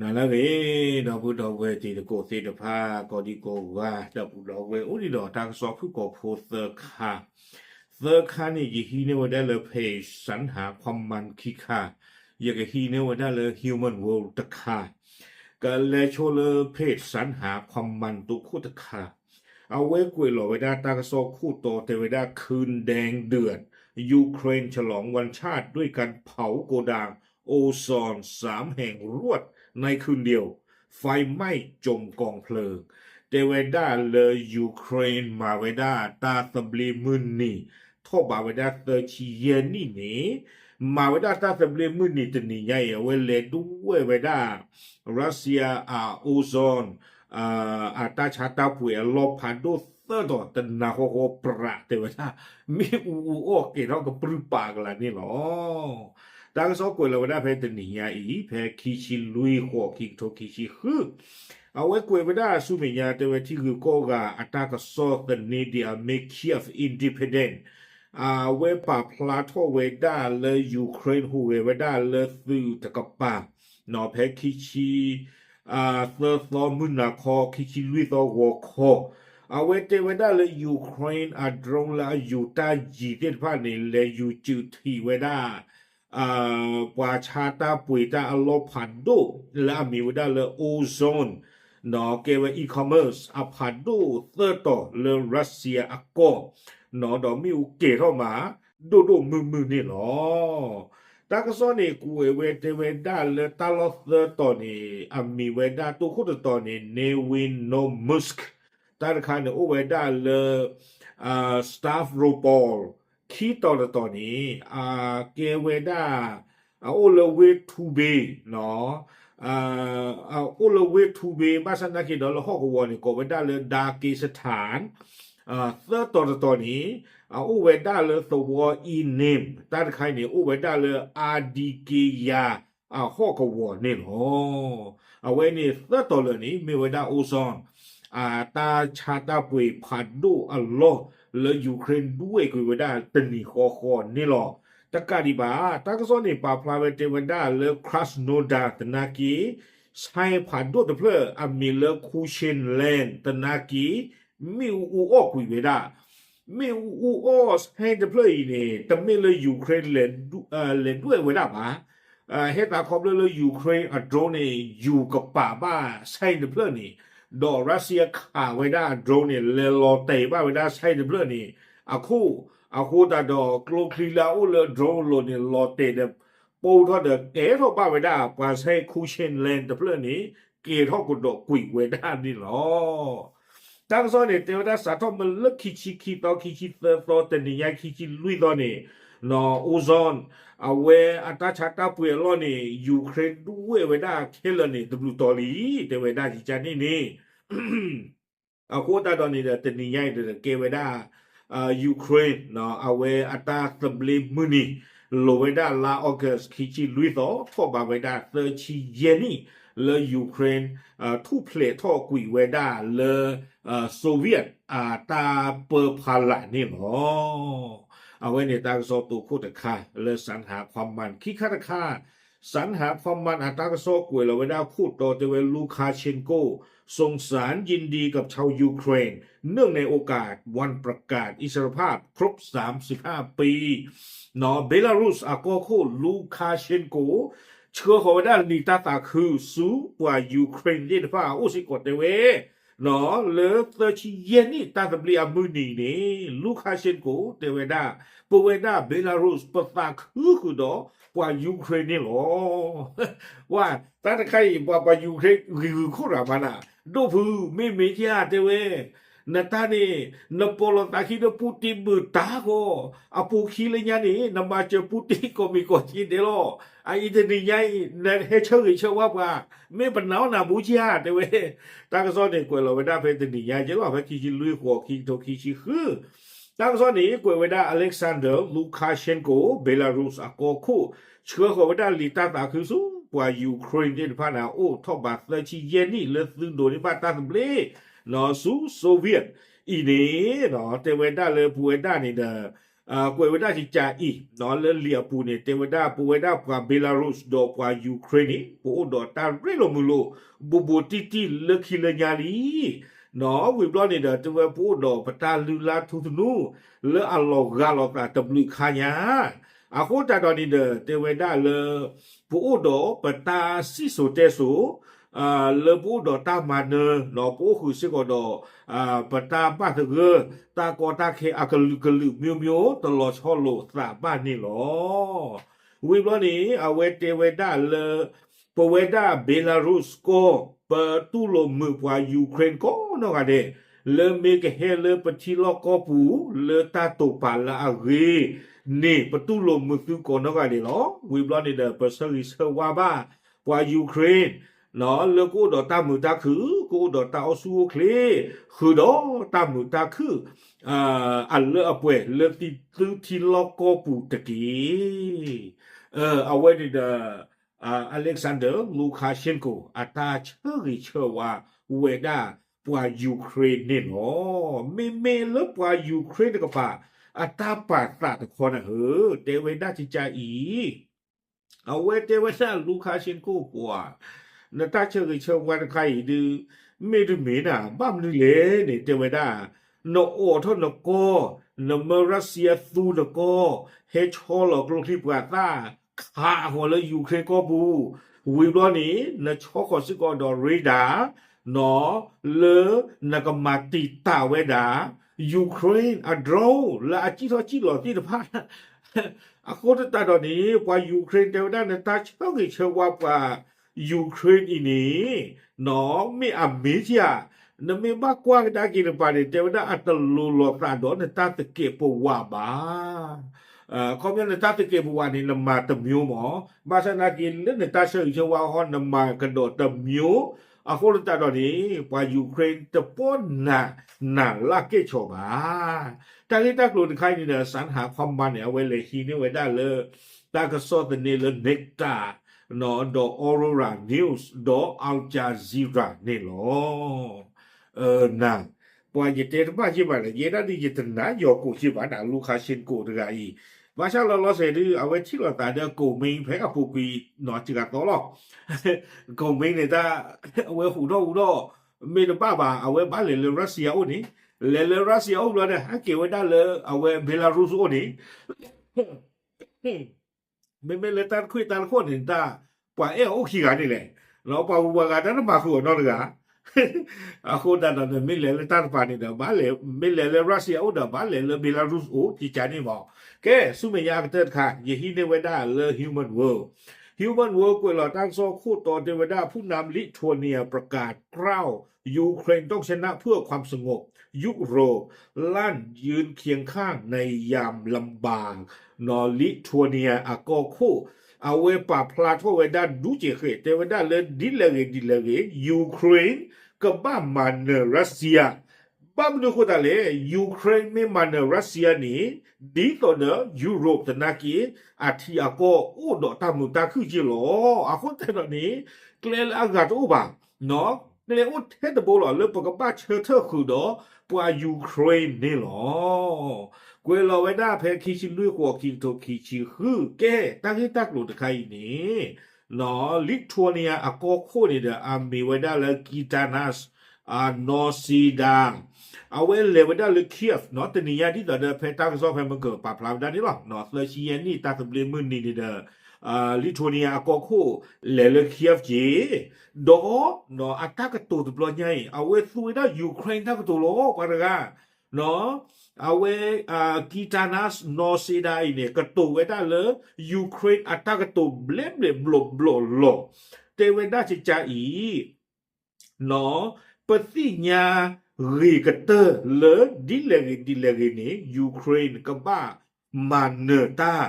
နၤလၢအဂ့ၤ ဒီပုၢ်ဒီဝဲၢ်တံၤသကိးသ့ၣ်တဖၣ် ကိးဒံကိးဂၤ ဒီပုၢ်ဒီဝဲၢ်အိၣ်ဒံးဒီးတၢ်ကစီၣ်ဖုၣ်ကိာ်ဖိသၢခါ, သၢခါန့ၣ် ယဟံးန့ၢ်ဝဲဒၣ်လၢ page စၢနဟးခွါမၢ်ခံခါ, ယကဟံးန့ၢ်ဝဲဒၣ်လၢ Human World တခါ, ကလဲၤဆိလၢ page စၢနဟးခွါမၢ်တိခိၣ်တခါ, အဝဲကွဲးလီၤဝဲဒၣ်တၢ်ကစီၣ်ခိၣ်တီတဲဝဲဒၣ် คืนแดงเดือด ยูเครนฉลองวันชาติด้วยการเผาโกดัง โอซอน สามแห่งรวดในคืนเดียว ไฟไหม้จมกองเพลิง တဲဝဲဒၣ်လၢ Ukraine မၤဝဲဒၣ်တၢ်သဘျ့မုၢ်နံၤ ထီၣ်ဘးဝဲဒၣ်သၢဆံယဲၢ်နံၣ်န့ၣ်, မၤဝဲဒၣ်တၢ်သဘျ့မုၢ်နံၤတနံၤညါအံၤ အဝဲလဲၤဒွဲၣ်ဝဲဒၣ် Russia အ Ozone အတၢ်ဆါတၢ်ပှ့ၤအလီၢ်ဖးဒိၣ်သၢတီၤ တနၤဃီဃီပြးတဲဝဲဒၣ် မ့ၣ်အူအူအီၣ်ကဲၤထီၣ်ကပြုၢ်ပာ်ကလာ်န့ၣ်လီၤ. တၢ်ကစီၣ်ကွဲးလီၤဝဲဒၣ်ဖဲတနံၤညါအံၤ ဖဲခံဆံလွံၢ်ဃိး ခံကထိခံဆံဃု, အဝဲကွဲးဝဲဒၣ်ဆူမဲာ်ညါတဲဝဲ ထံဂုၤကီၢ်ဂၤအတၢ်ကစီၣ်သန့ဒံးအမ့ၢ် Kyiv Independent အဝဲပာ်ဖျါထီၣ်ဝဲဒၣ်လၢ Ukraine ဟူးဂဲၤဝဲဒၣ်လၢသုးတကပၤ ဖဲခံဆံ သၢသီမုၢ်နၤခီ ခံဆံလွံၢ်သီဂီၤခီ, အဝဲတဲဝဲဒၣ်လၢ Ukraine အ drone လၢအယူၤတၢ်ယံၤသ့ၣ်တဖၣ်န့ၣ် လဲၤယူၤစုးထံးဝဲဒၣ် ပှၤဆါတၢ်ပှ့ၤတၢ်အလီၢ်ဖးဒိၣ်လၢအမံၤဝဲဒၣ်လၢ Ozone ကဲဝဲ e-commerce အဖးဒိၣ်သၢတီၤလၢ Russia အကီၢ်, ဒီးမ့ၣ်အူကဲၤထီၣ်မး ဒိၣ်ဒိၣ်မုၢ်မုၢ်န့ၣ်လီၤ. တၢ်ကစီၣ်န့ၣ် ကွဲးဝဲတဲဝဲဒၣ်လၢတၢ်လီၢ်သၢတီၤန့ၣ် အမံၤဝဲဒၣ်တိခိၣ်တတီၤန့ၣ် Novomyrsk, တၢ်တခါန့ၣ်အိၣ်ဝဲဒၣ်လၢ Stavropol, ခံတီၤတတီၤန့ၣ် အကဲဝဲဒၣ် အအိၣ်လၢဝ့ၢ်ထူဘ့ အအိၣ်လၢဝ့ၢ်ထူဘ့ ဘၣ်ဆၣ်သနာ်က့ဒီးလၢဟီၣ်ကဝီၤန့ၣ် ကိးဝဲဒၣ်လၢ Dagestan, သၢတီၤတတီၤန့ၣ် အအိၣ်ဝဲဒၣ်လၢသဝီ Inim, တၢ်တခါအံၤန့ၣ် အိၣ်ဝဲဒၣ်လၢ Adygea အဟီၣ်ကဝီၤန့ၣ်လီၤ. အဝဲန့ၣ်သၢတီၤလၢာ်န့ၣ် မ့ၢ်ဝဲဒၣ် Ozone အတၢ်ဆါတၢ်ပှ့ၤဖးဒိၣ်အလီၢ်လၢ Ukraine ဒွဲၣ်ကွံာ်ဝဲဒၣ်တနံၤဃီဃီန့ၣ်လီၤ. တကးဒံးဘၣ် တၢ်ကစီၣ်န့ၣ် ပာ်ဖျါဝဲတဲဝဲဒၣ်လၢ Krasnodar သနာ်က့ ဆဲဖးဒိၣ်တဖျၢၣ် အမံၤလၢ Kushin Land သနာ်က့ မ့ၣ်အူအူအီၣ်ကွံာ်ဝဲဒၣ် မ့ၣ်အူအူအီၣ်ဆဲတဖျၢၣ်အံၤန့ၣ် တမ့ၢ်လၢ Ukraine လဲၤဒွဲၣ်ဝဲဒၣ်ဘၣ်. ဟဲသးခီဖျိလၢ Ukraine အ drone န့ၣ် ယူၤကပာ်ဘၣ်ဆဲတဖျၢၣ်န့ၣ်, ဒီး Russia ခးဝဲဒၣ်အ drone န့ၣ် လဲၤလီၤတဲာ်ဘၣ်ဝဲဒၣ်ဆဲတဖျၢၣ်န့ၣ် အခိၣ်, အဃိသတးဒီး ကျိချံလၢအအိၣ်လၢ drone အလိၤန့ၣ် လီၤတဲာ်ဒီး ပိထီၣ်ဒီးကဲထီၣ်ဘၣ်ဝဲဒၣ် ပှၤဆဲ Kushin Land တဖျၢၣ်န့ၣ် ကဲထီၣ်ကဒီးကွံာ်ဝဲဒၣ်န့ၣ်လီၤ. တၢ်ကစီၣ်န့ၣ် တဲဝဲဒၣ်စးထီၣ်မ့ၢ်လၢခံဆံခံသီ ခံဆံသၢသီ တနံၤညါခံဆံလွံၢ်သီန့ၣ်, Ozone အဝဲအတၢ်ဆါတၢ်ပှ့ၤအလီၢ်န့ၣ် Ukraine ဒွဲၣ်ဝဲဒၣ်ခဲလၢာ်န့ၣ် တဘျုးတီၤလံ တဲဝဲဒၣ်ယကန့ၣ်န့ၣ် အဃိသတးဒီးန့ၣ်ဒီး တနံၤညါအံၤဒီးကဲဝဲဒၣ် Ukraine အဝဲအတၢ်သဘျ့မုၢ်နံၤ လိၤဝဲဒၣ်လါ August ခံဆံလွံၢ်သီ ထီၣ်ဘးဝဲဒၣ်သၢဆံယဲၢ်နံၣ် လၢ Ukraine ထူၣ်ဖျဲးထီၣ်ကွံာ်ဝဲဒၣ်လၢ Soviet အတၢ်ပၢဖီလာ်န့ၣ်လီၤ. အဝဲန့ၣ်တၢ်ကစီၣ်တိခိၣ်တခါ လၢစၣ်နဟးခွါမၢ် ခံခါတခါ စၣ်နဟးခွါမၢ်အတၢ်ကစီၣ်ကွဲးလီၤဝဲဒၣ်ခိၣ်တီတဲဝဲ Lukashenko ส่งสารยินดีกับชาวยูเครน เนื่องในโอกาสวันประกาศอิสรภาพครบสามสิบห้าปี เบลารุส အကီၢ်ခိၣ် Lukashenko ဆှၢဃီၤဝဲဒၣ်လံာ်တၢ်သးခုဆူပှၤ Ukraine သ့ၣ်တဖၣ်အအိၣ်စ့ၢ်ကီးတဲဝဲ လၢသၢဆံယဲၢ်နံၣ်တၢ်သဘျ့အမုၢ်နံၤန့ၣ် Lukashenko တဲဝဲဒၣ် ပဝဲဒၣ် Belarus ပသးခုဃုာ်ဒီးပှၤ Ukraine န့ၣ်လီၤ. ဝဲ တၢ်တခါအံၤ ပှၤ ပှၤ Ukraine ဂံၤဂုၤခိၣ်ရၣ်မးနၤ, ဒိၣ်ဖု မ့ၢ်မ့ၢ်ဧါတဲဝဲ နတၢ်န့ၣ် နပိာ်လီၤသးခံဒီး Putin မုၢ်တၢ်ဂီၢ်, အပူၤခံလၢညါန့ၣ် နမၤစၢၤ Putin ကိးမံၤကိးက့ဒဲးလီၤ. အအံၤတနံၤညါအံၤ နဟဲဆၢဂ့ၤဆၢဝါပှၤ, မ့ၢ်ပနာ်အီၤနၤဘိကဧါတဲဝဲ. တၢ်ကစီၣ်န့ၣ် ကွဲးလီၤဝဲဒၣ်ဖဲတနံၤညါက့လီၤ ဖဲခံဆံလွံၢ်ဃိး ခံကထိခံဆံဃု တၢ်ကစီၣ်န့ၣ် ကွဲးဝဲဒၣ် Alexander Lukashenko, Belarus အကီၢ်ခိၣ် ဆှၢဃီၤဝဲဒၣ်လံာ်တၢ်သးခုဆူပှၤ Ukraine သ့ၣ်တဖၣ်န့ၣ် အိၣ်ထီၣ်ဘးသၢဆံယဲၢ်နံၣ်လၢသုဒိးန့ၢ်ဘၣ်တၢ်သဘျ့ ဆူ Soviet အံၤန့ၣ် တဲဝဲဒၣ်လၢပဝဲဒၣ်န့ၣ်ဒီး ကွဲးဝဲဒၣ်ကကးအံၤ လၢလံာ်အပူၤန့ၣ် တဲဝဲဒၣ် ပဝဲဒၣ်ပှၤ Belarus ဒီးပှၤ Ukraine န့ၣ် ပအိၣ်ဒီးတၢ်ရ့လိာ်မုာ်လိာ် ဘူးဘူးတံၢ်တံၢ်လၢခံလၢညါလံ. ဝံၤဘျီန့ၣ်ဒီး တဲဝဲပအိၣ်ဒီးပတၢ်လုၢ်လၢ်ထူသနူ လၢအလီၤဂာ်လိာ်သးတဘျုးခါညါ အဃိသတးဒီးန့ၣ်ဒီး တဲဝဲဒၣ်လၢ ပအိၣ်ဒီးပတၢ်စံၣ်စိၤတဲစိၤ လၢပအိၣ်ဒီးတၢ်မၤနၢၤ ဒီးပအိၣ်ဃုာ်စ့ၢ်ကီးဒီး ပတၢ်ဘၣ်သဂၢၢ် တၢ်ကီတၢ်ခဲအကလုာ်ကလုာ် မျိုးမျိုး တလီၤဆီလိာ်သးဘၣ်န့ၣ်လီၤ. ဝံၤဘျီန့ၣ် အဝဲတဲဝဲဒၣ်လၢ ပဝဲဒၣ် Belarus ကီၢ် ပတူၢ်လိာ်မုာ်ပှၤ Ukraine ကိးနီၢ်ဂၤဒဲး လၢမ့ၢ်ကဟဲလၢပထံလီၢ်ကီၢ်ပူၤ လၢတၢ်တိာ်ပာ်လၢအဂ့ၤန့ၣ် ပတူၢ်လိာ်မုာ်သုကိးနီၢ်ဂၤဒဲးလီၤ. ဝံၤဘျီန့ၣ်ဒီး ပဆၢဂ့ၤဆၢဝါဘၣ် ပှၤ Ukraine လၢကအိၣ်ဒီးတၢ်မုာ်တၢ်ခုၣ် ကအိၣ်ဒီးတၢ်အိၣ်ဆူၣ်အိၣ်ချ့ ဃုာ်ဒီးတၢ်မုာ်တၢ်ခုၣ် အလၢအပှဲၤလၢသုထံလီၢ်ကီၢ်ပူၤတက့ၢ်. အဝဲန့ၣ်ဒီး Alexander Lukashenko အတၢ်ဆၢဂ့ၤဆၢဝါဝဲဒၣ်ပှၤ Ukraine န့ၣ်လီၤ. မ့မ့ၢ်လၢပှၤ Ukraine တကပၤ အတၢ်ပာ်သးတခီန့ၣ်ဧၢ တဲဝဲဒၣ်ကကးအံၤ အဝဲတဲဝဲဒၣ် Lukashenko ပှၤ နတၢ်ဆၢဂ့ၤဆၢဝါတခါအံၤဒုး မ့ၢ်တမ့ၢ်နၤ ဘၣ်မနုၤလဲၣ်န့ၣ် တဲဝဲဒၣ် နအိးထီၣ်နကီၢ် နမၢ Russia သူနကီၢ် ဟဲဆီလီၤကျိချံပှၤသၣ် ခးအဂီၤလၢ Ukraine ကီၢ်ပူၤ ဝံၤဘျီန့ၣ် နဆီဃီၤစ့ၢ်ကီးဒီး radar လၢနကမၤတံာ်တာ်ဝဲဒၣ် Ukraine အ drone လၢအစံၣ်ထီၣ်စံၣ်လီၤသ့ၣ်တဖၣ် အဃိသတးဒီးန့ၣ် ပှၤ Ukraine တဲဝဲဒၣ် နတၢ်ဆၢဂ့ၤဆၢဝါပှၤ Ukraine အံၤန့ၣ် မ့ၢ်အမ့ၢ်ဧါ, နမ့ၢ်ဘၣ်ကွၢ်ကဒါက့ၤတကပၤန့ၣ် တဲဝဲဒၣ် အတလိၤလိာ်သးဒီးနတၢ်သကဲးပဝးဘၣ်. အခီပညီနတၢ်သကဲးပဝးန့ၣ် နမၤတမျိုးမး, ဘၣ်ဆၣ်သနာ်က့ လၢနတၢ်ဆၢဂ့ၤဆၢဝါဟီ နမၤကဒီးတမျိုး, အဃိသတးဒီးန့ၣ် ပှၤ Ukraine တပီၢ်နးနးလၢကဲၣ်ဆိးဘၣ်. တၢ်ဂ့ၢ်တၢ်ကျိၤတခါအံၤန့ၣ်ဒီး စၣ်ဟးခီမါန့ၣ် အဝဲလဲၤဟံးန့ၢ်ဝဲဒၣ်လၢ တၢ်ကစီၣ်သန့လၢ Nexta ဒီး Aurora News ဒီး Al Jazeera န့ၣ်လီၤ. နၤ, ပှၤယတဲတဘၣ်ယ့ၢ်ဘၣ်ဒီး ယဲဒၣ်ဒ်ယတနာ်ယီၤကိာ်ယ့ၢ်ဘၣ်နၤ Lukashenko တဂၤအံၤ, ဘၣ်ဆၣ်လီၤလီၤဆဲးဒုး အဝဲထံၣ်လိာ်သးဒီး ကိးမံဖဲအပူၤကွံာ်နီၤစှၤသီလီၤ. ကိးမံန့ၣ်တၢ် အဝဲဟူးထီၣ်ဟူးထီၣ် မ့ၢ်တဘၣ်ဘၣ် အဝဲဘၣ်လဲၤလၢ Russia အိၣ်န့ၣ်, လဲၤလၢ Russia အိၣ်ဘျီဒီး ဟဲက့ၤဝဲဒၣ်လၢအဝဲ Belarus အိၣ်န့ၣ် မ့မ့ၢ်လၢတၢ်တခွံၣ်တၢ်တခိၣ်န့ၣ်တၢ် ပှၤအဲၣ်အီၤအိၣ်ခံဂၤန့ၣ်လဲၣ်, ပှၤဂုၤပှၤဂၤတၢ်တမၤဃုာ်အီၤနီတဂၤ. အဃိသတးဒီး မ့ၢ်လဲၤလၢတၢ်တပၤန့ၣ်ဒီး ဘၣ်လဲၤ မ့ၢ်လဲၤလၢ Russia အိၣ်ဒီး ဘၣ်လဲၤလၢ Belarus အိၣ် ကကန့ၣ်မး. ကဲ ဆူမဲာ်ညါအကတၢၢ်တခါ ယဟံးန့ၢ်ဝဲဒၣ်လၢ Human World, Human World ကွဲးလီၤတၢ်ကစီၣ်ခိၣ်တီတဲဝဲဒၣ် ผู้นำลิทัวเนียประกาศกล้าว ยูเครนต้องชนะเพื่อความสงบ ยุโรปลั่นยืนเคียงข้างในยามลำบาก လံ Lithuania အကီၢ်ခိၣ် အဝဲပာ်ဖျါထီၣ်ဝဲဒၣ်ဒူကဲးဃဲး တဲဝဲဒၣ်လၢဒ်လဲၣ်ဂ့ၤဒ်လဲၣ်ဂ့ၤ Ukraine ကဘၣ်မၤနၢၤ Russia. ဘၣ်မနုၤဃိသတးလဲၣ် Ukraine မ့ၢ်မၤနၢၤ Russia န့ၣ် ဒ်သိးဒီး Europe သနာ်က့ အထံအကီၢ်အိၣ်ဒီးတၢ်မုာ်တၢ်ခုၣ်က့လီၤ. အဃိသတးဒီးန့ၣ် ကျဲလၢအဂၤတအိၣ်ဘၣ် ကျဲအိၣ်ထဲတဘိလီၤ လၢပကဘၣ်ဆၢထၢၣ်ဃုာ်ဒီးပှၤ Ukraine န့ၣ်လီၤ. ကွဲးလီၤဝဲဒၣ်ဖဲခံဆံလွံၢ်ဃိး ခံကထိခံဆံဃု ကဲ တၢ်ဂ့ၢ်တၢ်ကျိၤတခါအံၤန့ၣ် Lithuania အကီၢ်ခိၣ်န့ၣ်ဒီး အမ့ၢ်ဝဲဒၣ်လၢ Gitanas Nausėda အဝဲလဲၤဝဲဒၣ်လၢ Kyiv နီၤ တနံၤညါဒ်သိးဒီး ဖဲတၢ်ကစီၣ်ဖဲမုၢ်ကၢၤပာ်ဖျါဝဲဒၣ်န့ၣ်လီၤ. သၢဆံယဲၢ်နံၣ် တၢ်သဘျ့မုၢ်နံၤန့ၣ်ဒီး Lithuania အကီၢ်ခိၣ် လဲၤလၢ Kyiv က့ၤ ဒီး အတၢ်ကတိၤတဘျီညါအံၤ အဝဲသူဝဲဒၣ် Ukraine တၢ်ကတိၤလီၤ ပှၤတဂၤ အဝဲ Gitanas Nausėda အံၤန့ၣ် ကတိၤဝဲဒၣ်လၢ Ukraine အတၢ်ကတိၤဘျဲးဘျဲးဘျီၣ်ဘျီၣ်လီၤ. တဲဝဲဒၣ်ကကါအံၤ ပသ့ၣ်ညါဂ့ၤကတၢၢ်လၢဒ်လဲၣ်ဂ့ၤဒ်လဲၣ်ဂ့ၤန့ၣ် Ukraine ကဘၣ်မၤနၢၤတၢ်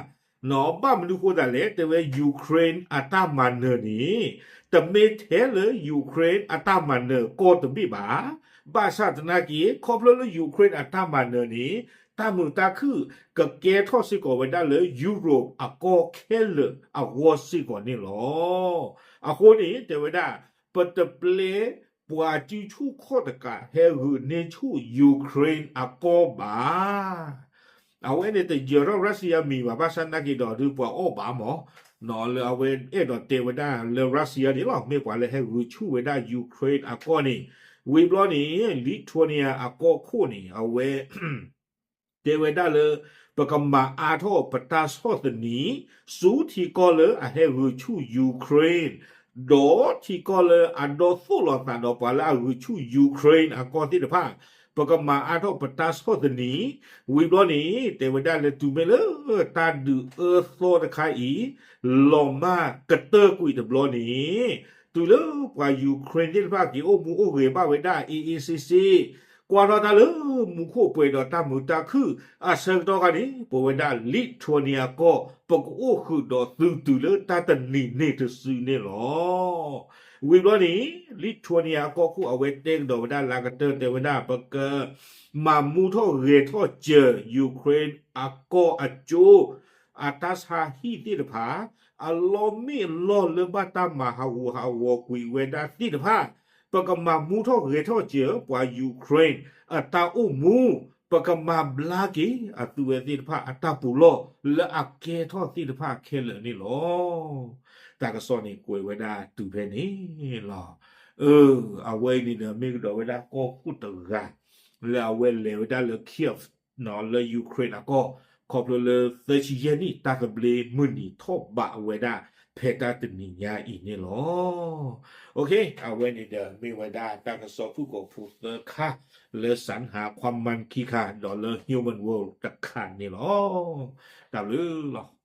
ဘၣ်မနုၤဃိသတးလဲၣ် တဲဝဲ Ukraine အတၢ်မၤနၢၤန့ၣ် တမ့ၢ်ထဲလၢ Ukraine အတၢ်မၤနၢၤကီၢ်တဘ့ၣ်ဘၣ်. ဘၣ်ဆၣ်သနာ်က့ ခီဖျိလၢ Ukraine အတၢ်မၤနၢၤန့ၣ် တၢ်မုာ်တၢ်ခုၣ်ကကဲထီၣ်စ့ၢ်ကီးဝဲဒၣ်လၢ Europe အကီၢ်ခဲလၢာ်အဂီၢ်စ့ၢ်ကီးန့ၣ်လီၤ. အဃိန့ၣ် တဲဝဲဒၣ် ပတပျဲပှၤစုဆူၣ်ခီၣ်တကးဟဲဂုာ်န့ၢ်ဆူၣ် Ukraine အကီၢ်ဘၣ်. အဝဲန့ၣ်တယၢၤထီၣ် Russia မံၤဘၣ် ဘၣ်ဆၣ်နာ်က့ဒီးဒုးပှၤအီၣ်ဘၣ်မး လၢအဝဲအဲၣ်ဒိးတဲဝဲဒၣ်လၢ Russia န့ၣ်လီၤ မ့ၢ်ပှၤလၢဟဲဂုာ်ဆူၣ်ဝဲဒၣ် Ukraine အကီၢ်န့ၣ် ဝံၤဘျီန့ၣ် Lithuania အကီၢ်ခိၣ်န့ၣ် အဝဲ တဲဝဲဒၣ်လၢ ပကမၤအါထီၣ်ပတၢ်ဆီၣ်သနံး ဆူထံကီၢ်လၢအဟဲဂုာ်ဆူၣ် Ukraine ဒီးထံကီၢ်လၢအဒီသိၣ်လိာ်သးဒီးပှၤလၢအဂုာ်ဆူၣ် Ukraine အကီၢ်သ့ၣ်တဖၣ် ပကမၤအါထီၣ်ပတၢ်ဆီၣ်သနံး ဝံၤဘျီန့ၣ် တဲဝဲဒၣ်လၢတုၤမ့ၢ်လၢတၢ်ဒုးအၢသီတခါအံၤ လီၤမၢ်ကတၢၢ်ကွံာ်တဘျီန့ၣ် တုၤလၢပှၤ Ukraine သ့ၣ်တဖၣ်က့ၤအိၣ်မူအိၣ်ဂဲၤဘၣ်ဝဲဒၣ် အ့ၣ်အ့ၣ်စ့စ့ ကွၢ်ထီၣ်တၢ်လၢမူခိၣ်ပှဲၤဒီးတၢ်မုာ်တၢ်ခုၣ်အဆၢကတီၢ်ခါန့ၣ် ပဝဲဒၣ် Lithuania ကီၢ် ပကအိၣ်ဃုာ်ဒီးသုတုၤလၢတၢ်တနံၤန့ၣ်တစုန့ၣ်လီၤ. ဝံၤဘျီန့ၣ် Lithuania အကီၢ်ခိၣ်အဝဲတဲကဒီးဝဲဒၣ်လၢအကတၢၢ်တဲဝဲဒၣ် ပကမၤမူထီၣ်ဂဲၤထီၣ်စၢၤ Ukraine အကီၢ်အကၠိ အတၢ်ဆါဟံၣ်သ့ၣ်တဖၣ် အလီၢ်မ့ၢ်အလီၢ်လၢဘၣ်တၢ်မၤဟးဂူာ်ဟးဂီၤကွံာ်ဝဲဒၣ်သ့ၣ်တဖၣ် ပကမၤမူထီၣ်ဂဲၤထီၣ်စၢၤပှၤ Ukraine အတၢ်အိၣ်မူ ပကမၤဘျါက့ၤအသုဝဲသ့ၣ်တဖၣ်အတၢ်ပူၤလီၢ်လၢအကဲထီၣ်သ့ၣ်တဖၣ်ခဲလၢာ်န့ၣ်လီၤ. တၢ်ကစီၣ်န့ၣ်ကွဲးဝဲဒၣ်တုၤဖဲန့ၣ်လီၤ. အဝဲအံၤန့ၣ်ဒီးမ့ၢ်ကဒီးဝဲဒၣ်ကီၢ်ခိၣ်တဂၤ လၢအဝဲလဲၤဝဲဒၣ်လၢ Kyiv လၢ Ukraine အကီၢ် ခီဖျိလၢသၢဆံယဲၢ်နံၣ်တၢ်သဘျ့မုၢ်နံၤထီၣ်ဘးဝဲဒၣ် ဖဲတၢ်တနံၤညါအံၤန့ၣ်လီၤ. အဝဲန့ၣ်ဒီးမ့ၢ်ဝဲဒၣ်တၢ်ကစီၣ်ဖုၣ်ကိာ်ဖိသၢခါ လၢ စၣ်ဟးခွါမၢ်ခံခါ ဒီးလၢ Human World တခါန့ၣ်လီၤ. တၢ်ဘျုးလီၤ.